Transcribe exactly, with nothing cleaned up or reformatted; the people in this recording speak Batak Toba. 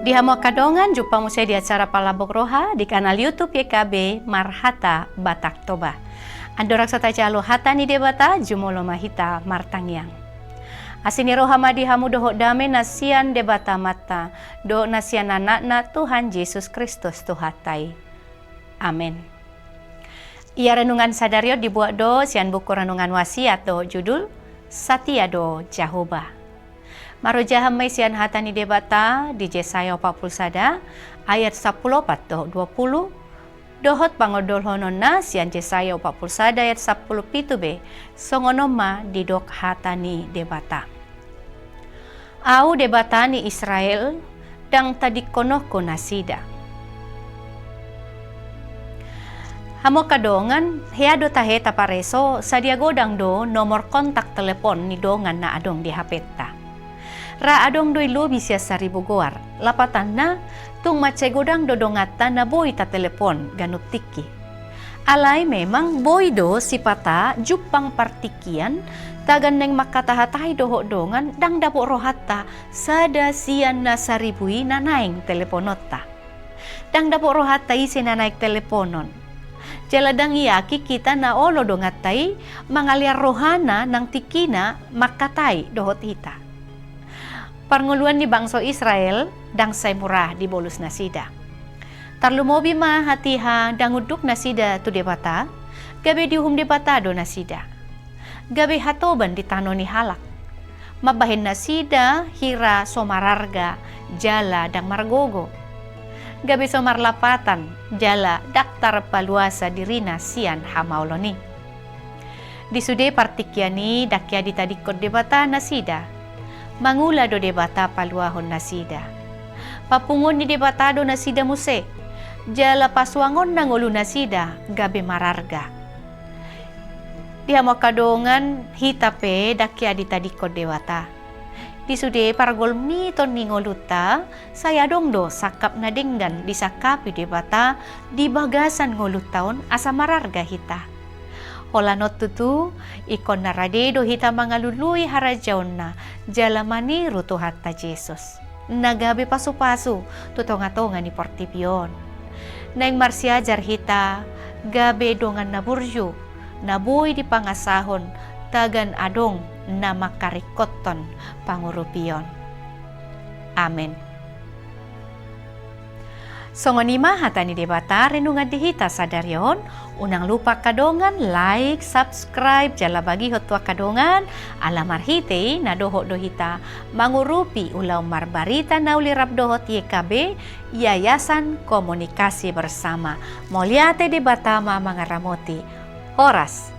Di hamu angka dongan, jumpa muse di acara Palambok Roha di kanal YouTube Y K B Marhata Batak Toba. Andorang so tajalo hata ni Debata, jumolo ma hita martangiang. Asi ni roha ma di hamu dohot dame na sian Debata Amanta, dohot na sian Anakna Tuhan Jesus Kristus Tuhanta i. Amen. Ia renungan sadari on dibuat do sian buku Renungan Wasiat dohot judul Satia do Jahowa. Marojahan ma i sian hata ni Debata di Jesaya opat pulu sada ayat sampulu opat dohot dua pulu, dohot pangondolhononna sian Jesaya opat pulu sada ayat sampulu pitu be, songon on ma didok hata ni Debata. Ahu Debata ni Israel, ndang tadingkononku nasida. Hamu angka dongan, hea do tahe tapareso, sadia godang do nomor kontak telepon ni dongan na adong di H P-ta. Ra adong do i lobi sian saribu goar, lapatanna, tung mansai godang do donganta na boi tatelepon ganup tingki. Alai memang boi do sipata jumpang partingkian, tagan naeng mangkatahatai dohot dongan, ndang dapot rohanta sada sian na saribu i na naeng telepononta. Ndang dapot rohanta ise na naeng teleponon. Jala ndang iakini hita na olo donganta i mangalean rohana nang tingkina mangkatai dohot hita. Parngoluan ni bangso Israel ndang sai mura dibolus nasida. Tarlumobi ma hatiha ndang unduk nasida tu Debata, gabe diuhum Debata do nasida. Gabe hatoban di tano ni halak. Mambahen nasida hira so mararga jala ndang margogo. Gabe so marlapatan jala ndang tarpaluasa dirina sian hamaolon i. Di sude partingkian i ndang hea ditadingkon Debata nasida. Mangula do Debata paluahon nasida. Papunguon ni Debata do nasida muse, jala pasuangonna ngolu nasida gabe mararga. Di hamu angka dongan, hita pe ndang hea ditadingkon Debata. Di sude pargolmiton ni ngolunta, sai adong do sangkap na denggan disangkapi Debata di bagasan ngolunta on asa mararga hita. Holan on tutu, ingkon na rade do hita mangalului harajaonna jala maniru Tuhanta Jesus, na gabe pasupasu tu tongatonga ni portibi on. Naeng marsiajar hita gabe dongan na burju, na boi dipangasahon tagan adong na mangkaringkothon pangurupion. Amen. Songon i ma hata ni Debata renungan di hita sadari on. Unang lupa angka dongan, like, subscribe, jala bagihon tu angka dongan, ala marhite i na dohot do hita mangurupi ulaon marbarita na uli rap dohot Y K B, Yayasan Komunikasi Bersama. Mauliate, Debata ma mangaramoti. Horas.